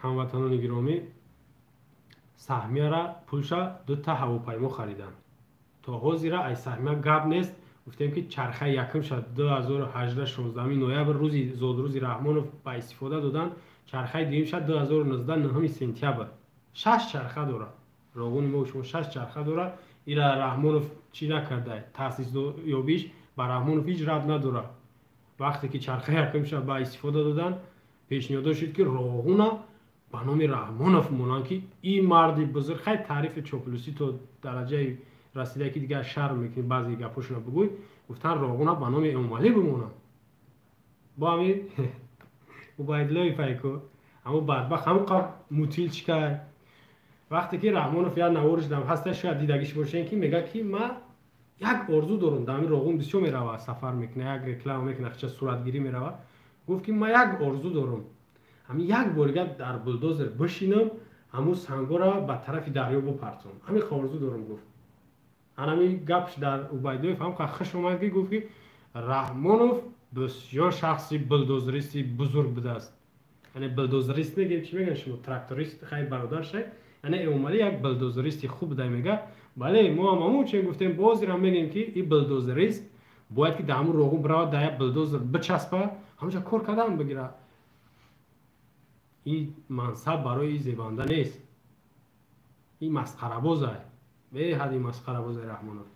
Ҳамватанони гиромӣ, саҳмияра пулша дута ҳавопаймо хариданд. То ҳозира ай саҳмия гап нест. Гуфтем ки чархаи якумша 2018 16 ноябр рӯзи зодрӯзи Раҳмонов ба истифода доданд. Чархаи дуюмша 2019 9 сентябр. 6 чарха дорад. Роғуни мо шумо 6 чарха дорад. Ира Раҳмонов чӣ накарда? Таъсис ёбиш ба Раҳмонов ҳеҷ рабт надорад. Вақте ки чархаи якумша ба истифода доданд, пешниҳодо шуд ки Роғуна ба номи Раҳмонов монанд, ки ин марди бузург, хай таърифи чоплусӣ то дараҷаи расида ки дигар шарм мекунӣ баъзе гапҳошона бигӯй, гуфтан Роғуна ба номи Эмомалӣ бимонанд. Бо ҳамин Убайдуллои Файко ҳамун бадбахт ҳамун қабл мутил чӣ кард? Вақте ки Раҳмонов як навориш дам ҳаста, шояд дидагиш бошем, ки мегӯяд ки ман як орзу дорам, дар ҳамин Роғун бисёр мерава, сафар мекунад, як реклама мекунад, хича суратгирӣ мерава. Гуфт ки ман як орзу дорам, ҳамин як борига дар булдозер бишинам, ҳамун сангора ба тарафи дарё бупартом, ҳамин орзу дорам, гуфт. Ҳамин гапш дар Убайдуллоев ҳам хуш омад, ки гуфт ки Раҳмонов бисёр шахси булдозеристи бузург будааст. Яъне булдозерист мегӯем, чӣ мегӯем шумо? Тракторист, хай бародар шай. Яъне Эмомалӣ як булдозеристи хуб буда, мега. Бале, мо ҳам ҳамон чен гуфтем, бозирам мегӯем ки ин булдозерист бояд ки дар ҳамун Роғун биравад, дар як булдозер бичаспа, ҳамонҷа кор кардан бигирад. Ин мансаб барои ин зебанда нест. Ин масхарабозай, беҳад ин масхарабозай Раҳмонов.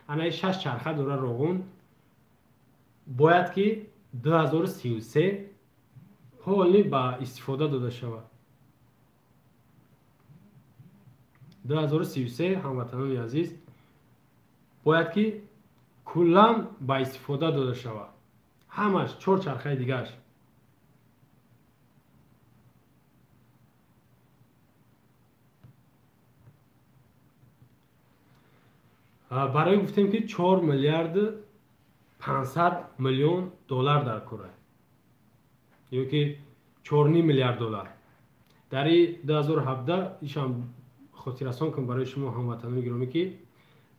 Ана ин 6 чарха дора Роғун, бояд ки 2033 полни ба истифода дода шавад. 2033 ҳамватанони азиз бояд ки куллан ба истифода дода шавад. Ҳамаш 4 чархаи дигараш. Барои гуфтем ки 4 миллиард 500 миллион доллар дар кора, ё ки 4,5 миллиард доллар. Дар ин 2017 ишам хотиррасон кун барои шумо ҳамватанони гиромӣ, ки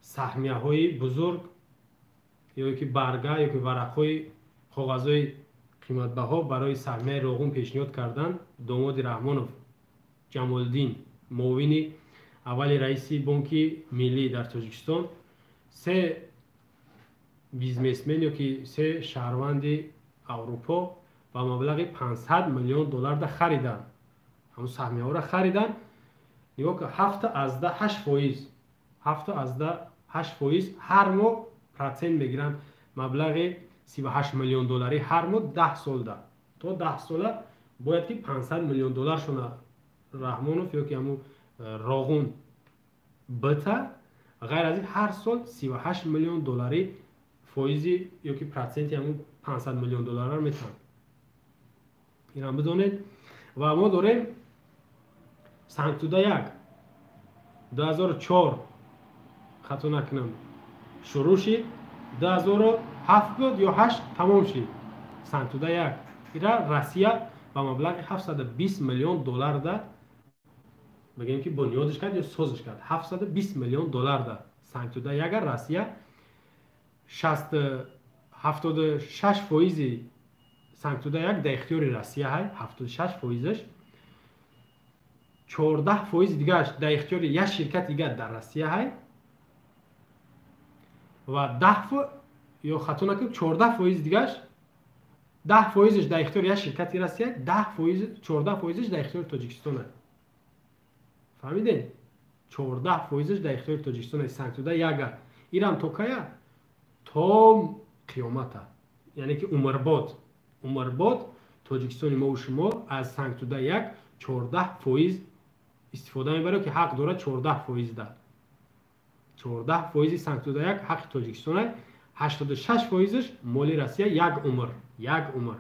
саҳмияҳои бузург ё ки барга ё ки варақҳои коғазҳои қиматбаҳо барои саҳмияи Роғун пешниҳод кардан домоди Раҳмонов Ҷамолиддин, муовини аввали раиси Бонки Миллӣ дар Тоҷикистон, 3 бизнесмен ё ки 3 шаҳрванди Аврупо ба маблағи 500 миллион долларда хариданд. Ҳамун саҳмияҳоро хариданд. Нигоҳ кун, 7,8%, 7,8% ҳар моҳ процент мегиранд. Маблағи 38 миллион доллари ҳар моҳ 10 солда. То 10 сола бояд ки 500 миллион долларшона Раҳмонов ё ки ҳамун Роғун бита, ғайр аз ин ҳар сол 38 миллион доллари фоизи ё ки проценти ҳамун 500 миллион долларро метаҳанд. Инам бидонед. Ва мо дорем Сангтуда 1 2004 хато накунам шурӯъ шид, 2007 буд ё 8 тамом шид. Сангтуда 1 ира Россия ба маблағи 720 миллион долларда бигем ки бунёдиш кард ё созиш кард. 720 миллион долларда Сангтуда 1 Россия 76 фоизи Сангтуда 1 дар ихтиёри Россия ҳай, 76 фоизаш, 14 фоизи дигараш дар ихтиёри як ширкати дигар дар Россия ҳай ва 10 ё хато накунам 14 фоизи дигараш, 10 фоизаш дар ихтиёри як ширкати Россия, 10 фоиз, 14 фоизаш дар ихтиёри Тоҷикистон ҳай. Фаҳмидед? 14 фоизаш дар ихтиёри Тоҷикистон ҳай. Сангтуда 1 ирам то кая? То қиёмата, яъне ки умрбод. Умрбод Тоҷикистони мо ва шумо аз Сангтуда 1 14 фоиз истифода мебарад, ки ҳақ дорад 14 фоиз да. 14 фоизи Сангтуда 1 ҳақи Тоҷикистон аст, 86 фоизаш моли Россия як умр, як умр.